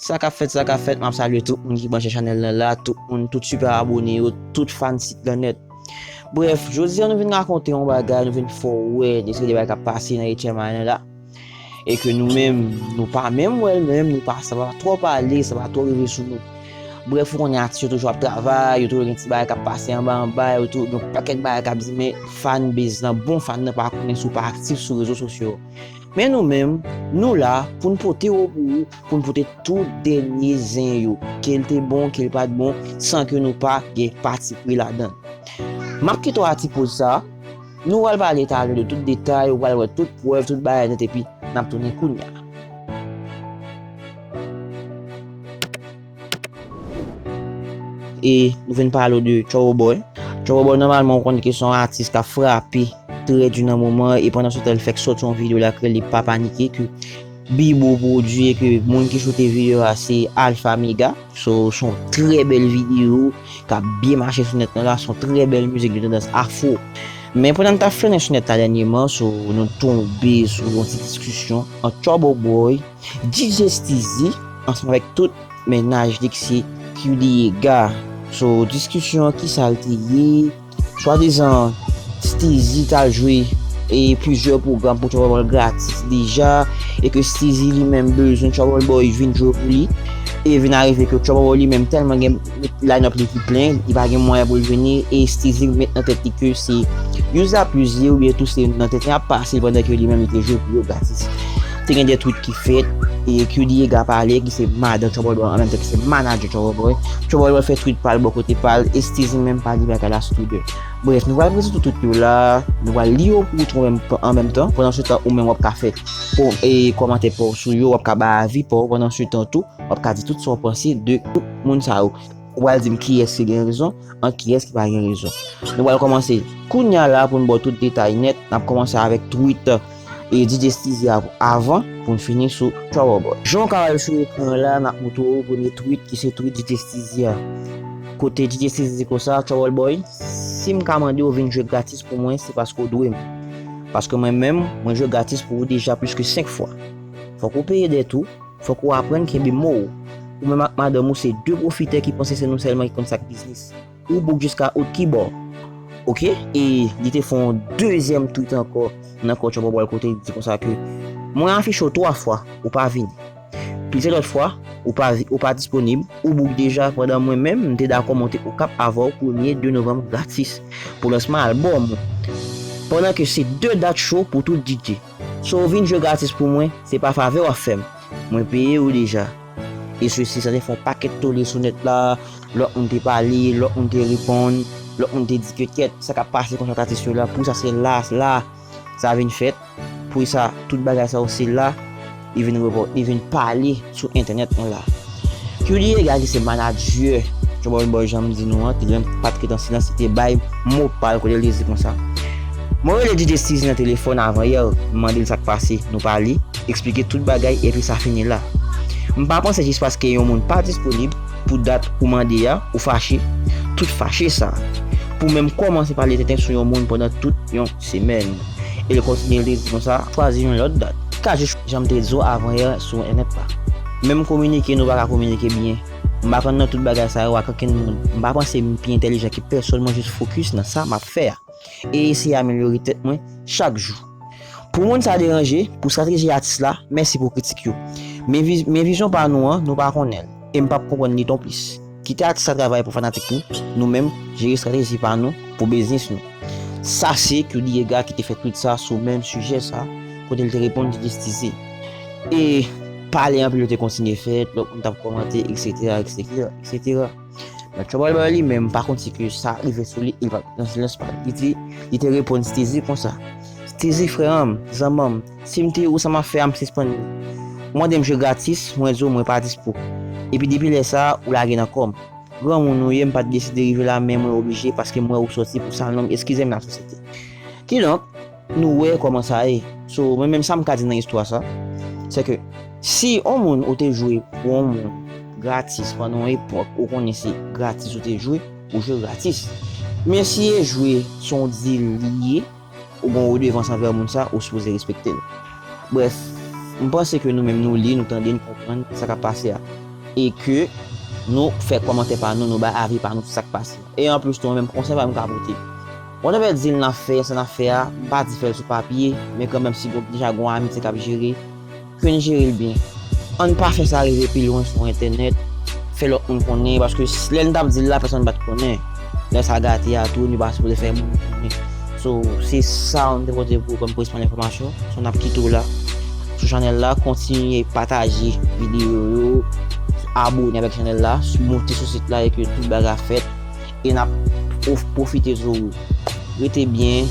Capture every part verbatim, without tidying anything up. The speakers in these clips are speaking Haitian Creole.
Sa k ap fèt, sa k ap fèt, m ap salye tout moun ki branche chanèl lan la, tout moun, tout sipè abone yo, tout fan sit lan nèt. Brèf, jodi a nou vin rakonte yon bagay, nou vin fè w wè de seri de bagay k ap pase nan H M I lan la. E ke nou menm, nou pa menm wè l menm, nou pa, sa pa twò pale, sa pa twò rive sou nou. Brèf, ou konnen atis yo toujou ap travay, yo toujou gen ti bagay k ap pase anba anba, yo toujou gen yon pakèt bagay k ap di, men fan base lan, bon fan nan pa konnen si w pa aktif sou rezo sosyo. Men nou menm, nou la pou n pote yo pou ou, pou n pote tout dènye zen yo, ke l te bon, ke l pa t bon, san ke nou pa gen patipri ladan l. M ap kite w a ti poz sa, nou pral pale talè de tout detay, ou pral wè tout prèv, tout bagay nèt, epi n ap tounen kounya. E nou vin pale w de Trouble Boy. Trouble Boy, nòmalman, ou konnen ke se yon atis k ap frape trè di nan moman, e pandan se tan, li fèk sòti yon videyo la, ke li pa panike, ke Bibo pwodui, e ke moun ki choute videyo a, se Alpha Mega. So, se yon trè bèl videyo, k ap byen mache sou nèt lan la, se yon trè bèl mizik de tandans afro. Men pandan n t ap flennen sou nèt la dènyèman, so, nou tonbe sou yon ti diskisyon ant Trouble Boy, D J Steezy, ansanm avèk tout mennaj li ki se Q D Ega. So, diskisyon an, kisa l te ye? Swadizan, Steezy t al jwe e plizyè pwogram pou Trouble Boy gratis deja, e ke Steezy li menm bezwen Trouble Boy vin jwe pou li. E vin arive ke Trouble Boy li menm tèlman gen line-up li ki plen, li pa gen mwayen pou l vini, e Steezy met nan tèt li ke se use up use li, oubyen tou se nan tenten ap pase l pandan ke li menm li te jwe pou yo gratis. Te gen de tweet ki fèt, e Q D Ega pale, ki se madan Trouble Boy, an menm tan ki se manadjè Trouble Boy. Trouble Boy fè tweet pa l bò kote pa l, e Steezy menm pa li bagay la sou Twitter. Brèf, nou pral prezante tout yo la, nou pral li yo pou ou tou an menm tan. Pandan se tan, ou menm w ap ka fè ko-, e kòmantè pa w sou yo, w ap ka bay avi pa w pandan se tan tou. W ap ka di tout sa w panse de tout moun sa yo. Ou pral di m kiyès ki gen rezon, an kiyès ki pa gen rezon. Nou pral kòmanse kounya la pou n ba w tout detay nèt. N ap kòmanse avèk tweet e D J Steezy a avan pou n fini sou Trouble Boy. Jan w ka wè l sou ekran an la, n ap montre w premye tweet ki se tweet D J Steezy a. Kote D J Steezy di konsa, Trouble Boy, si m ka mande w vin jwe gratis pou mwen, se paske w dwe m. Paske mwen menm, mwen jwe gratis pou ou deja plis ke senk fwa. Fòk ou peye dèt ou, fòk ou aprann kenbe mo w. Ou menm ak madanm ou se de pwofitè ki panse se nou sèlman ki konn sa k biznis. Ou bouk jiska out ki bò. Oke? E li te fè yon dezyèm tweet ankò nan kò Trouble Boy kote li di konsa ke mwen afiche w twa fwa, ou pa vini. Plizyè lòt fwa, ou pa vi-, ou pa disponib, ou bouk deja pandan mwen menm m te dakò monte Okap avè w premye de novanm gratis pou lansman albòm ou. Pandan ke se de dat cho pou tout D J. So w vin jwe gratis pou mwen, se pa favè w ap fè m. Mwen peye w deja. E sesi, sa te fè yon pakèt tole sou nèt la, lòt moun te pale, lòt moun te reponn, lòt moun te di ke kyèt, sa k ap pase konsa ak atis yo la, pou sa se la, la, sa vin fèt, pou sa, tout bagay sa yo se la, li vin repò-, li vin pale sou entènèt lan la. Q D Ega ki se manadjè Trouble Boy, jan m di nou an, ki li menm pa t ret an silans, li te bay mo pa l kote l te di konsa. Mwen rele D J Steezy nan telefòn avan yè, m mande l sa k pase, nou pale, eksplike tout bagay, epi sa fini la. M pa panse jis paske yon moun pa disponib pou dat ou mande a, ou fache, tout fache sa. Pou menm kòmanse pale tenten sou yon moun pandan tout yon semèn. E l kontinye, l te di konsa, chwazi yon lòt dat. Ka jis jan m te di w avan yè sou entènèt la. Menm kominike, nou pa ka kominike byen. M pa konn nan tout bagay sa yo ak okenn moun. M pa panse m pi entèlijan ke pèsòn, mwen jis fokis nan sa m ap fè a. E eseye amelyore tèt mwen chak jou. Pou moun sa deranje, pou estrateji atis la, mèsi pou kritik yo. Men vi-, men vizyon pa nou an, nou pa konnen l. E m p ap konprann li non plis. Kite atis la travay pou fanatik li, nou menm, jere estrateji pa nou pou biznis nou. Sa se Q D Ega ki te fè tweet sa sou menm sijè sa, kote l te reponn D J Steezy. E pale anpil yo te kontinye fèt, lòt moun t ap kòmante, etsetera, etsetera, etsetera. Men Trouble Boy li menm pa konn si ke sa rive sou li, li pa t nan silans pa l. Li di, li te reponn Steezy konsa. Steezy frè an, zanmi an, si m te ou sa m ap fè a, m sispann li. Ou mande m jwe gratis, mwen di w mwen pa dispo. Epi depi lè sa a, ou lage nan kò m. Granmoun ou ye, m pa t deside rive la, men mwen oblije paske m wè ou sòti pou sa l nonm, eskize m lasosyete. Kidonk, nou wè kòman sa ye. So, mwen menm sa m ka di nan istwa sa, se ke si yon moun ou te jwe pou yon moun gratis pandan yon epòk, ou konnen se gratis ou te jwe, ou jwe gratis. Men si e jwe se yon dil li ye, ou gen yon redevans anvè moun sa, ou sipoze respekte l. Brèf, m panse ke nou menm nou li, nou tande, n konprann sa k ap pase a. e ke nou fè kòmantè pa nou, nou bay avi pa nou sou sa k pase. E anplis tou, mwen menm konsèy pa m ka pote. Whatever deal n ap fè, sa n ap fè a, m pa di fè l sou papye, men kanmenm si gon, deja gon amitye k ap jere, ke n jere l byen. Ann pa fè sa rive pi lwen sou entènèt, fè lòt moun konnen, paske lè n t ap di l la, pèsonn pa t konnen. Lè sa gate a tou, nou pa sipoze fè moun konnen. So, se sa nou te pote pou ou kòm presman enfòmasyon. So, n ap kite w la sou chanèl la, kontinye pataje videyo yo, abone avèk chanèl la, monte sou sit la e ke tout bagay fèt. E n ap pwof-, pwofite tou. Rete byen,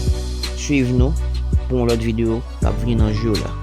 swiv nou pou yon lòt videyo k ap vini nan jou yo la.